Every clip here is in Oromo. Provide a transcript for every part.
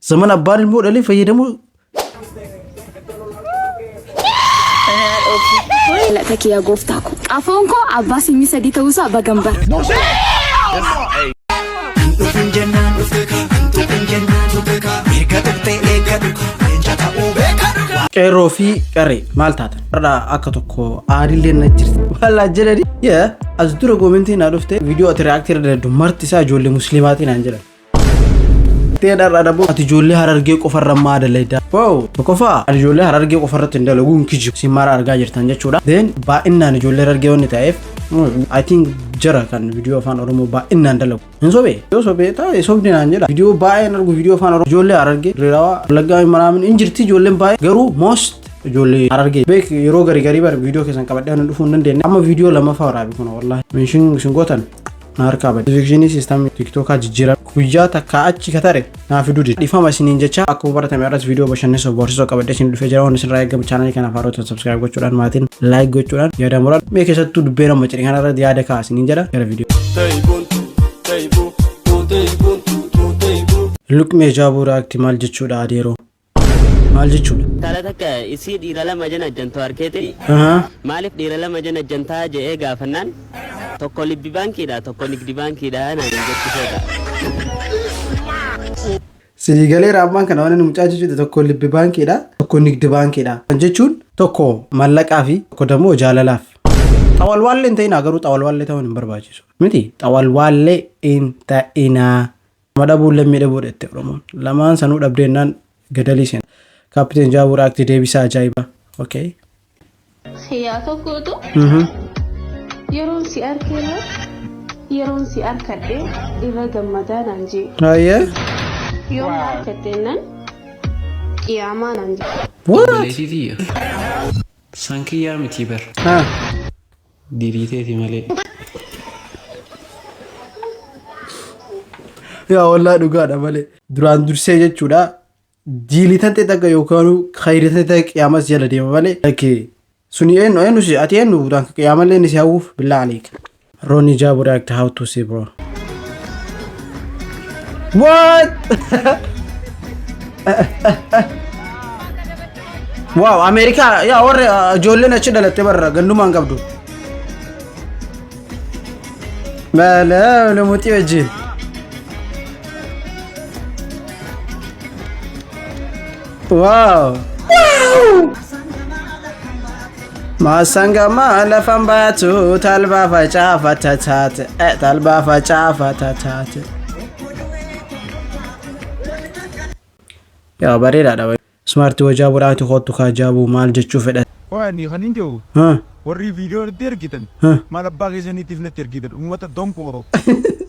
Zaman abbaan ilmoo dhalee fayyadamuu. Galata kee yaa gooftaa koo. Qafoon koo abbaa simmii sadii ta'uusaa bagan bara. Dhufin jennaan dhufte ka, tuqin jennaan tuqte ka, erga tuqxee eeggadhu ka, leenca ta'uu beekadhu ka. Qeerroo fi qarree maal taatan? Har'a akka tokko aarillee na jirti. Wallaa jedhani. Yaa as dura goomentii naa dhufte viidiyoo ati react irra dalagdu marti isaa ijoollee musliimaatiin naan jedhan. Ta'een har'a dhaboo ati ijoollee Harargee qofarra maa dalagda? Wow! Tokkoffaa, ani ijoollee Harargee qofarratti hin dalagu, hin kijibu. Isin mara argaa jirtan jechuudha. Then baay'inaan ijoollee Harargee wanni ta'eef, I think jara kan viidiyoo afaan Oromoo baay'inaan dalagu. Hin sobee? Yoo sobee ta'e sobni naan jedha. Viidiyoo baay'een argu viidiyoo afaan Oromoo ijoollee Harargee, Dirreedawaa, Wallaggaa manaamin hin jirti ijoolleen baay'ee, garuu most ijoollee Harargee. Beek yeroo garii garii bara viidiyoo keessan qabadhee waan dhufuu hin dandeenye. Amma viidiyoo lammaffaa waraabi kun wallahi. Meeshin isin gootan na harkaa bade. Notification system TikTokaa jijjiirame. Guyyaa takkaa achi katare naa fiduu dide. Dhiifama isiniin jecha, akkuma baratame irratti viidiyoo bashannansiisoo barsiisoo qabadhee isin dhufee jira. Waan isinirraa eegamu chaanalii kanaaf haaroota subscribe gochuudhaan, maatiin like gochuudhaan, yaada muraa mee keessattuu dubbee nama cidhi kana irratti yaada ka'a isiniin jedha, gara viidiyoo. Luqmee Jaabuu React maal jechuudha, adeeroo? Maal jechuudha? Intala takka isii dhiira lama janajjantu arkeeti. Maaliif dhiira lama janajjantaa je'ee gaafannaan, tokko Libbi Baankiidha, tokko Nigdi Baankiidha naan jechiseedha. Sinii galeera ammaan kana waan inni mucaa jechuudha: tokko Libbi Baankiidha, tokko Nigdi Baankiidha. Kan jechuun tokko mallaqaa fi tokko dammoo jaalalaaf. Xawalwaallee hin ta'inaa, garuu xawalwaallee ta'uun hin barbaachisu. Miti, xawalwaallee hin ta'inaa. Nama dhabuun lammii dhabuudha jette Oromoon. Lamaan sanuu dhabdeennaan gadalii seena. Kaapteen Jaabuu React deebisaa ajaa'ibaa. Okay. Yaa tokkotu yeroon si arkeera, yeroon si arkadhe irra gammadaa naan jee. Hayyee. Yoom na arkatteennan qiyaamaa naan jee. What? Obboleettii tiyya. San kiyyaa mitii bar. Ha. Diriiteeti malee. Yaa wallaa dhugaadha malee. Duraan dursee jechuudha. Diilitan takka yookaan khayritan takka qiyaamas jala deema malee. Like suni eenyu eenyu si ati eenyu duraan qiyaamallee inni si hawwuuf, billaa aleek. Ronnie Jabu react, how to see bro. What? Wow, Ameerikaa yaa warri ijoolleen achi dhalatte barra gandumaan qabdu. Maala lumuxii wajjin. Wow. Maasangama lafan baatu talbaa facaafata taate, talbaa facaafata taate. Yaa bareedaadha. Smart wajaa godhaati kottu kaa Jaabuu maal jechuu fedha. Waan kan hin jiru warri viidiyoo natti ergitan maal abbaa keessaniitiif natti ergitan? Uummata donkooroo,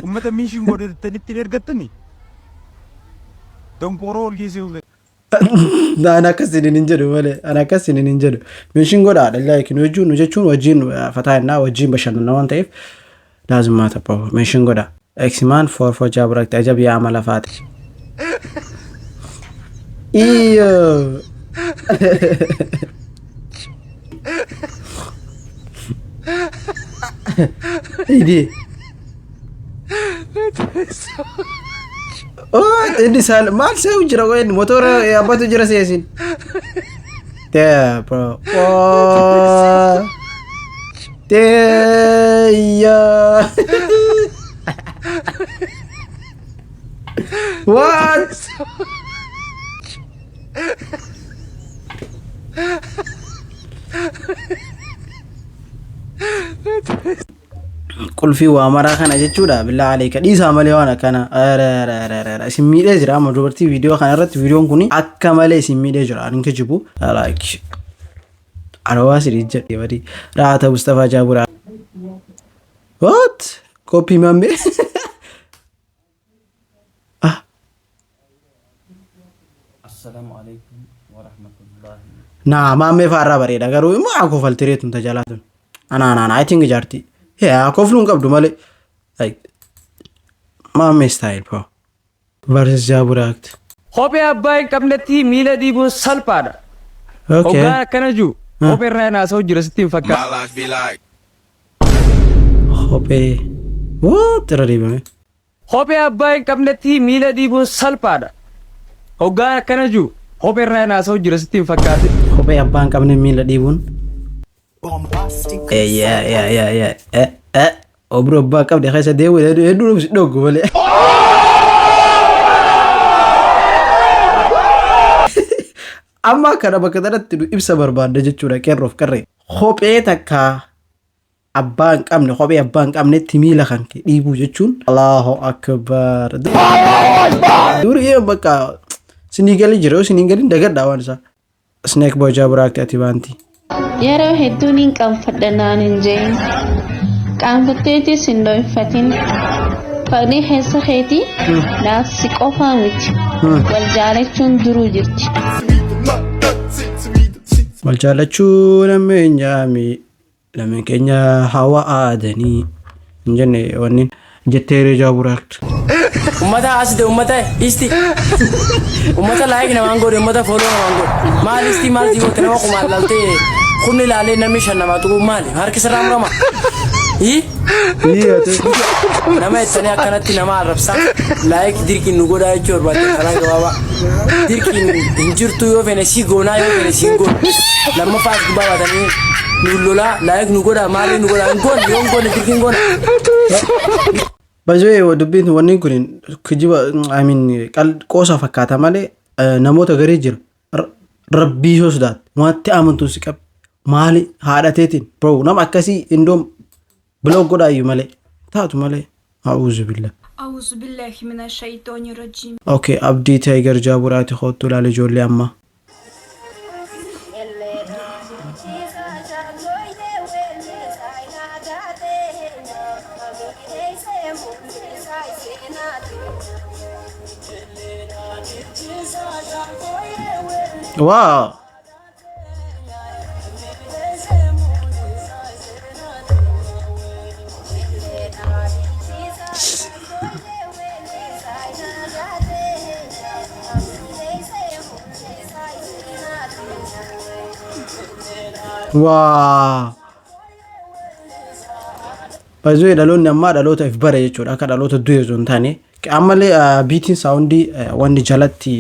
uummata miishin godhatanitti hin ergattani, donkooroo ol geessee. An akkasiniin hin jedhu malee, an akkasiniin hin jedhu. Meeshin godhaadha, like nu jechuun, nu jechuun wajjin fataa innaa wajjin bashannana waan ta'eef laazimmaa taphamu meeshin godha. Eksimaan foorfoo jaaburakti ajab yaa amala faate. Iyo. Idi. Oh, inni sal maal se'u jira qoyin motora yaabbatu jira seesin. There, bro. Oh. There, yeah. What? Qulfii waa maraa kana jechuudha, billaa aleeka dhiisaa malee waan akkana. Ara, ara, ara, ara, ara. Isin miidhee jira amma dubartii viidiyoo kana irratti, viidiyoon kun akka malee isin miidhee jira, ani kijibu like arawaa sidii jedhe badii raata Mustafaa Jaabura. What? Copy mammee. Ah. Assalamu alaikum warahmatullahi. Naa maammee faarraa bareeda, garuu immoo haa kofaltiree tun tajalaa tun. Anaa anaa I think jaartii. Yaa kofluu hin qabdu malee. Like maammee style bro. Versus Jaabuu react. Kophee abbaa hin qabnetti miila dhiibuun salphaadha. Hoggaan akkana jiru kophee irraa haasa'u jira sitti hin fakkaatu. Kophee. What? Irra deebime. Kophee abbaa hin qabnetti miila dhiibuun salphaadha. Hoggaan akkana jiru kophee irraa haasa'u jira sitti hin fakkaatin. Kophee abbaa hin qabne miila dhiibuun. Yaa yaa yaa yaa eh eh obroo abbaa qabde keessa deemu hedduu si dhoggu malee. Amma kana bakka kanatti nu ibsa barbaadda jechuudha qeerroof qarree. Kophee takka abbaa hin qabne, kophee abbaa hin qabnetti miila kan kee dhiibuu jechuun Allahu akbar. Durii bakka sinii galii jira, yoo sinii galiin dagadhaa waan isaa. Snake Boy Jaaburaakti ati baanti. Yeroo hedduu niin qaanfadha naan hin jeen. Qaanfatteetis hin dhoyfatin. Faqrii keessa keetii naaf si qofaa miti. Wal jaalachuun duruu jirti. Wal jaalachuu nameenyaami lameen keenya hawa aadanii hin jenne wanni jetteeree Jaaburaakti. Ummata asde, ummata isti. Ummata like namaan godhe, ummata follow namaan godhe. Maal isti, maal si goote? Nama kumaan laaltee kumni ilaalee namni shan namaa tuquu maali? Harki sirraa murama. Hii? Nama ittanii akkanatti nama arrabsaa like dirqiin nu godhaa jechuu barbaadde karaa gabaabaa. Dirqiin hin jirtu, yoo fene si goonaa, yoo fene si hin goone. Lammaffaa as gubbaa baatanii nu lolaa, like nu godhaa, maali nu godhaa, hin goone, yoo hin goone dirqiin goona. Baay'ee dubbiin wanni kun kijiba, I mean, qoosa fakkaata malee namoota garii jira. Rabbii yoo sodaate wanti amantuu si qabe maali haadhateetiin bro, nama akkasii indoom block godhaayyuu malee taatu malee, a'uuzu billah. أعوذ بالله من الشيطان الرجيم. Okay, Abdii Tiger Jaaburaati kootu ilaali ijoollee amma. Wow. Waa. Baay'ee dhaloonni ammaa dhaloota if bare jechuudha. Akka dhaloota du'e osoo hin taane. Ammallee beatiin soundii wanni jalatti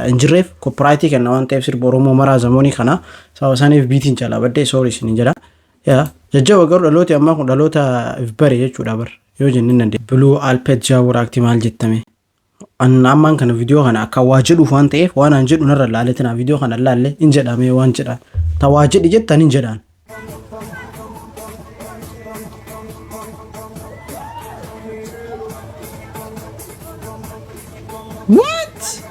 hin jirreef copyrightii kenna waan ta'eef sirba Oromoo maraa zamoonii kana sababa saniif beatiin jalaa baddee, sorry isin jedha. Yaa jajjaba, garuu dhalooti ammaa kun dhaloota if bare jechuudha bar yoo jenne nan Blue Alpet Jaawuraakti maal jettame? Ammaan kana viidiyoo kana akka waa jedhuuf waan ta'eef waan an jedhu narra laalee tana viidiyoo kana laalle hin jedhame waan jedhan. Ta waa jedhi jettan hin jedhaan. What?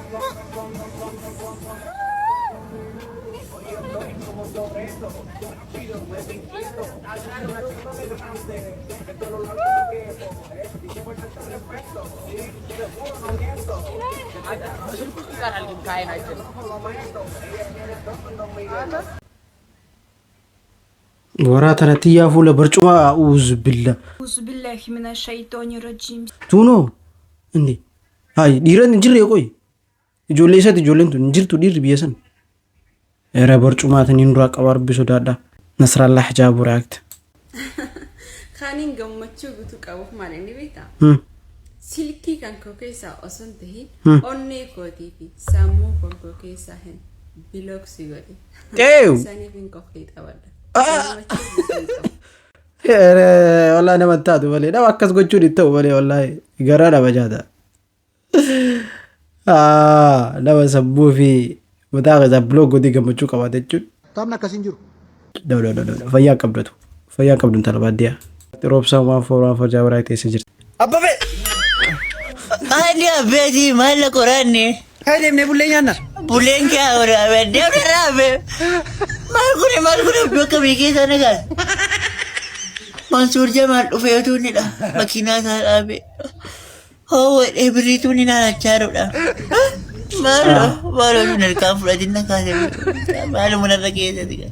Waraa tana xiyyaa fuula barcuma, a'uuzu billa. أعوذ بالله من الشيطان الرجيم. Tuunoo inni hayi dhiironni hin jirre, qoy ijoollee isaati, ijoolleen tun hin jirtu, dhiirri biyya san. Era barcumaatiin hin duraa qaba, rabbi sodaadha. Nasrallah Jaabu react. Kaaniin gammachuu guutuu qabuuf maal inni beektaa? Silkii kan koo keessaa osoo hin tahin onnee kootii fi sammuu kan koo keessaa hin block si godhe. Eew! Saniif hin koflee taphadha. Gammachuu guutuu hin qabu. Wallaahi nama hin taatu malee, nama akkas gochuun hin ta'u malee, wallaahi garaa nama nyaata. Nama sammuu fi mataa keessaa block godhee gammachuu qabaate jechuun. Taphni akkasiin jiru. No, no, no, no. Fayyaa qabdatu. Fayyaa qabdu intala baadiyyaa. Roobsaan 1414 jaabaraa teessee jirti. Abbabe! Maali abbeeti, maal qoranne? Kai deemnee bullee nyaanna. Bulleen kee haadha deemne raabe. Maal kuni, maal kuni, iddoo akkamii keessa nagaa? Mansuur Jamaal dhufee utuu inni dha. Makiinaa isaa dhaabe. Hoo wedhee birriituu ni naannachaa jirudha. Maaloo maaloo, sun harkaan fudhatin na kaase. Maaluma narra keessatti.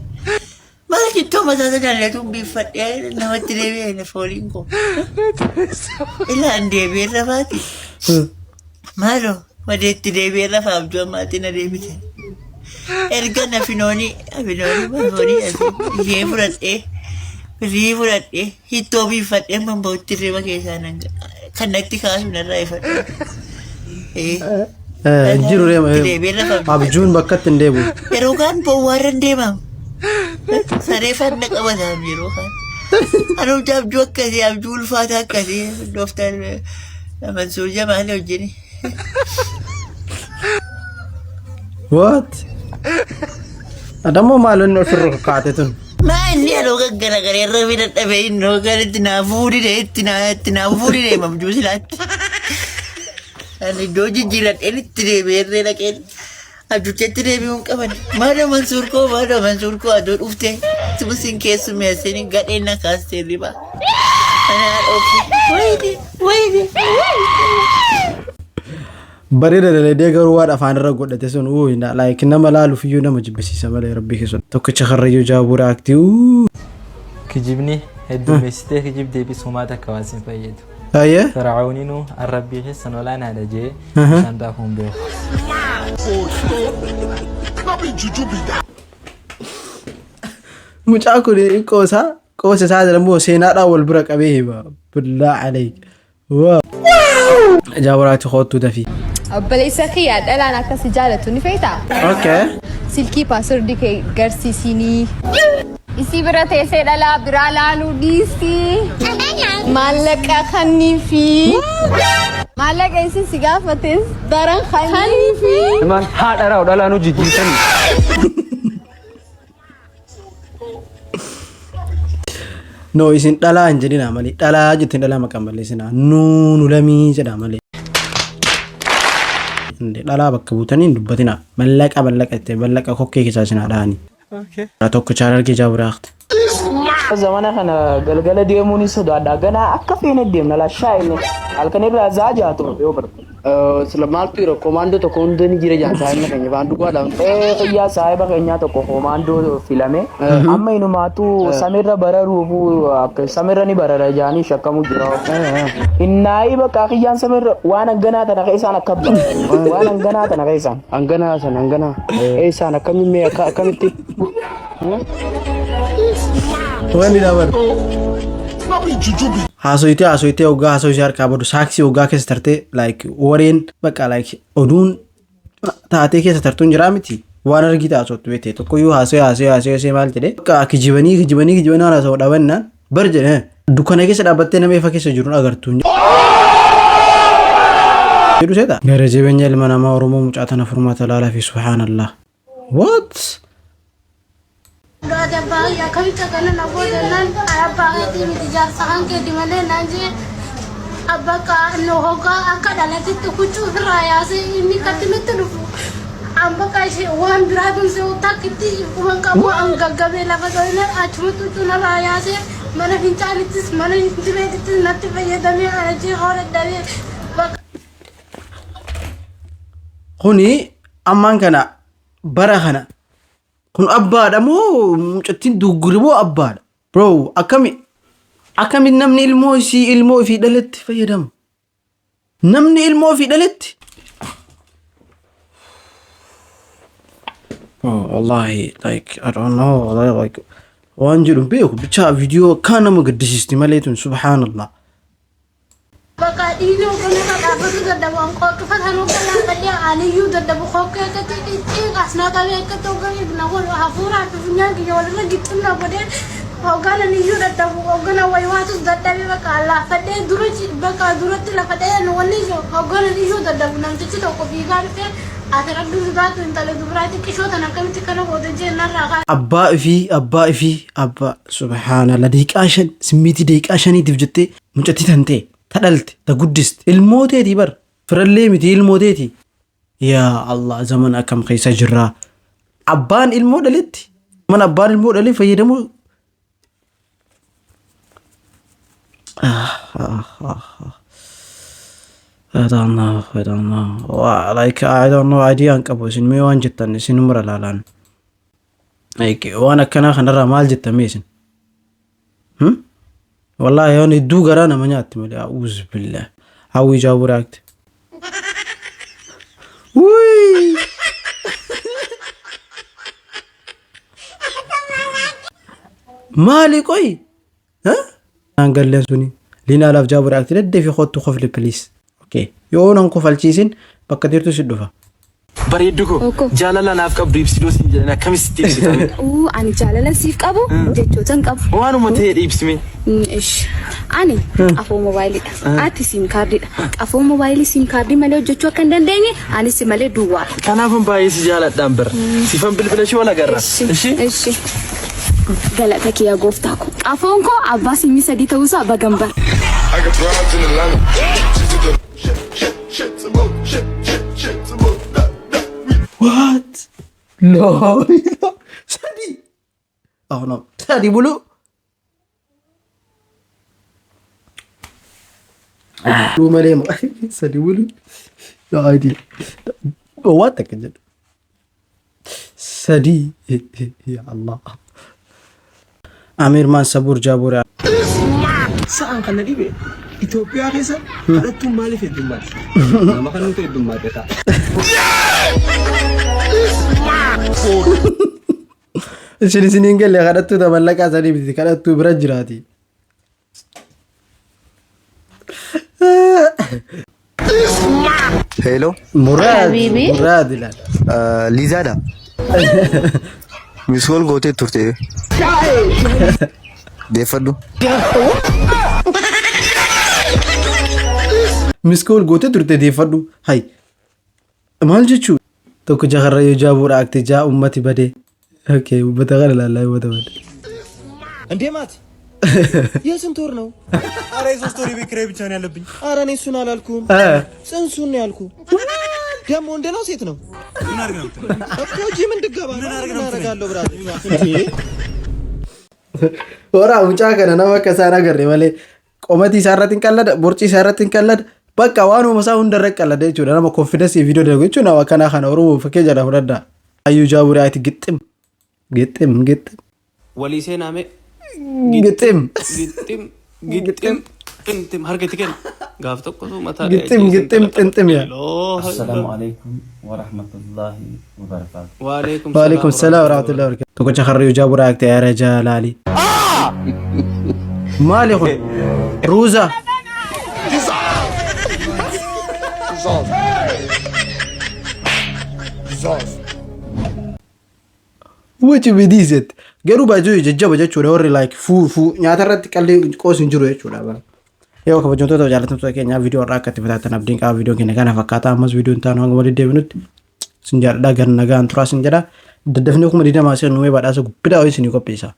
Maal jittoo mataa sana biiffadhee namatti deebi'ee fooliin koo. Ilaan deebi'ee rafaati. Maaloo madeetti deebi'ee rafa, abjuu ammaatii na deebise. Erga na finoonii finoonii finoonii ishee fudhadhee birrii fudhadhee hittoo biiffadhee man ba'utti hirriba keessaa nan kan natti kaasu narraa ifadhe. Hin jiru deema. Deebiin lafa Abjuun bakkatti hin deebi'u. Yeroo kaan bowwaarra hin deemamu. Saree fanna qabataam yeroo kaan. Anumti abjuu akkasii, abjuu ulfaataa akkasii Dooktar Mansuur Jamaal wajjin. What? Adammoo maal inni ofirra kaa'ate tun? Maa inni yeroo gaggaragalee irra fi dadhabee inni hoggan itti naa fuudhine, itti naa fuudhine abjuu silaatti. Ani iddoo jijjiiradheen itti deebi'ee irree dhaqeen abjuchatti deebi'uu hin qaban. Maaloo Mansuur koo, maaloo Mansuur koo, aduu dhuftee sin keessummeessini gadheen na kaastee riba. Anaa dhoofu. Wayini, wayini, wayini. Bareeda daladee garuu waan afaan irra godhate sun uu like nama laaluuf iyyuu nama jibbisiisa malee, rabbii keessatti. Tokkicha karrayyuu jaabuu react uu. Kijibni heddummeessitee kijib deebisuu takka waan sin fayyadu. Ayyee. Fir'aawninuu arrabbii keessan olaanaadha jee bishaan daakuu hin beeku. Mucaa kun qoosaa qoosa isaa jedhamu seenaadhaan wal bira qabee hima. Billaa alayk. Waa. Jaaburaatti koottuu dafii. Obboleessa kiyya, dhalaan akkasi jaalatu ni feetaa? Okay. Silkii password kee garsiisinii. Isii bira teessee dhalaa biraa laaluu dhiisii. Maallaqa kanniifi. Maallaqa isin si gaafates daran kanniifi. Ilmaan haadha raa'u dhalaan hojii jijjiirtanii. No, isin dhalaa hin jedhinaa malee, dhalaa jettiin dhalaa maqaan balleessinaa, nuu nu lamii jedhaa malee. Dhalaa bakka buutanii hin dubbatinaa. Mallaqa mallaqa jettee mallaqa kokkee keessaa isin haa dhahanii. Tokko chaarargee jaaburaaqti. Zamana kana galgala deemuun hin sodaadha. Ganaa akka feene deemna lashaa inni halkan irraa zaa jaatu yoo barbaade. Sila maaltu jira, komaandoo tokko hunda ni jira jaan saahibni keenya faan dhugaadha. Xiyyaa saahiba keenyaa tokko komaandoo filame amma inumaatu samirra bararuufu akka samirra ni barara jaanii shakkamu jira. Innaayii bakka kiyyaan samirra waan hanganaa tana keessaan akka waan hanganaa tana keessaan. Hanganaa sana hanganaa. Eessaan akkamiin mee akka akkamitti? Wanni dabalu. Haasoyitee haasoyitee hoggaa haasoo ishee harkaa badu saaksii hoggaa keessa tartee, like wareen bakka like oduun taatee keessa tartuun jiraa miti. Waan argite haasoftu beekte tokkoyyuu haasoo haasoo haasoo haasoo maal jedhee bakka kijibanii kijibanii kijibanii waan haasoo dhabannaan bar jedhee dukkana keessa dhaabbattee nama ifa keessa jiruun agartu jedhu seeta. Gara jireenya ilma namaa Oromoo mucaa tana furmaata laalaa fi subhaanallah. What? Akkamitti akkana na goote naan, abbaa keetii miti, jaarsa kan keeti malee naan jee. Bakka nu hoggaa akka dhalatitti huccuu ofirraa yaasee inni katti nutti dhufu. An bakka ishee waan biraa tumsee takkitti quban qabu, an gaggabee lafa dhoyne, achumatti huccuu narraa yaasee mana fincaanittis mana jireetittis natti fayyadamee ana jee hoo dadhabee bakka. Kuni ammaan kana bara kana kun abbaadha moo mucattiin dugguri moo abbaadha? Bro, akkami akkami namni ilmoo isii ilmoo ifii dhaletti fayyadamu? Namni ilmoo ofii dhaletti? Oh, wallahi, like, I don't know, wallahi, like, waan jedhu hin beeku bichaa viidiyoo akkaan nama gaddisiisti malee tun, subhaanallah. Bakka dhiigni hoogganarra dhaabbatu dadhabu, an qoqqifatan hoogganaa badhee aniyyuu dadhabu, kokkee akkatti xiqqeeqas na qabee akkatti hoogganiif na godhu, hafuuraa fi funyaan kiyya walirra gixxim na godhee, hooggan aniyyuu dadhabu, hooggana waywaatus dadhabee bakka laaffadhee dura bakka duratti lafa dha'ee wanni hooggan aniyyuu dadhabu, namtichi tokko fiigaa dhufee, "Ati rabbi sodaatu, intala dubaraa xiqqishoo tan akkamitti kana goote?" jee narraa kaa. Abbaa ifii, abbaa ifii, abbaa, subhaanallah, daqiiqaa 5 simmiitii daqiiqaa 5tiif jettee mucattii tan ta'e ta dhalte ta guddiste ilmoo teetii bar, firallee miti, ilmoo teetii. Yaa Allah, zaman akkam keessa jirraa? Abbaan ilmoo dhaletti mana abbaan ilmoo dhalee fayyadamuu. Ah, ah, ah, ah. I don't know, I don't know. Waa, like, I don't know, idea hin qabu. Isin mee waan jettan isin mura laalaan. Like, waan akkanaa kanarraa maal jettan mee isin? Hmm? Wallahi yoon hedduu garaa nama nyaatti malee, a'uuzu billah. Hawwii jaabuu react. Wuii! Maali qoyi? Huh? Naan galleen suni. Liinaa laaf jaabuu react daddee fi kottu kofli, please. Okay. Yoo nan kofalchiisin bakka jirtu si dhufa. Bareeddu koo, jaalala naaf qabdu ibsidoo siin jedhan akkamitti ibsitame? Uu, ani jaalala siif qabu jechoota hin qabu. Waanuma ta'e ibsime. Ish. Ani qafoo moobaayiliidha. Ati siim kaardiidha. Qafoo moobaayilii siim kaardii malee hojjechuu akka hin dandeenye anis si malee duwwaadha. Kanaafan baay'ee si jaaladhaan bira. Sifan bilbila ishee wal agarra. Ishi. Ishi. Galata kee yaa gooftaa koo. Qafoon koo abbaa siimii sadii ta'uusaa bagan bara. What? No. Sadii. Oh no. Sadii bulu. Buluu malee moo sadii bulu. No idea. What akka jedhu. Sadii. Ya Allah. Amir Mansabuur Jaabuur. Sa'aan kan na dhibe Itoophiyaa keessa kadhattuun maaliif heddummaate? Nama kan nuti heddummaate ta'a. Isin isiniin galle kadhattuu ta mallaqaa sanii miti kadhattuu bira jiraati. Hello. Muraad Habibi. Muraad ilaal. Liizaadha. Miskool gootee turte. Deeffadhu. Miskool gootee turte deeffadhu. Hay. Maal jechuu? Tokko jakarra yoo jaabuudha akte jaa ummati badee. Okay, ummata kana ilaallaa ummata badee. እንዴ ማት የስንት ወር ነው? ኧረ የሶስት ወር የቤት ኪራይ ብቻ ነው ያለብኝ። ኧረ እኔ እሱን አላልኩም፣ ጽንሱን ነው ያልኩ። ደግሞ ወንድ ነው ሴት ነው? ምን አድርግ ነው የምትለኝ? እኮ ጂም እንድገባ ነው። ምን አድርግ ምን ነው የምትለኝ? አደርጋለሁ brother? እንዴ Horaa mucaa kana nama akka isaan agarre malee qomatii isaa irratti hin qallada, borcii isaa irratti hin qallada, bakka waanuma isaa hunda irra qallada jechuudha. Nama confidence viidiyoo dalagu jechuudha. Nama akkanaa kana Oromoo fakkeenya fudhadhaa. Hayyuu jaaburii ati gixxim gixxim gixxim Walii seenaame. gixxim Gixxim gixxim ximxim harka itti kenna. Gaaf tokkotu mataa gixxim gixxim ximxim yaa. Assalaamu alaikum warahmatullahi wabarakatuh. Waalaikum Waalaikum salaam warahmatullahi wabarakatuh. Tokkicha karrayyuu jaaburaa akte yaara jaalaali. Maali kun? Ruuza. Waci bidiisetti. Garuu baay'ee jajjaba jechuudha warri like fuu fuu nyaata irratti qallee qoos hin jiru jechuudha. Yoo kabajamtoota jaallatamtoota keenyaa viidiyoo irraa akka itti fitaatan abdiin qaba. Viidiyoon keenya kana fakkaata. Ammas viidiyoon taanu hanga walitti deebinutti sin jaalladha, gara nagaan turaa sin jedha. Daddafnee 20,000 seenuu badhaasa guddaa wayii isinii qopheessa.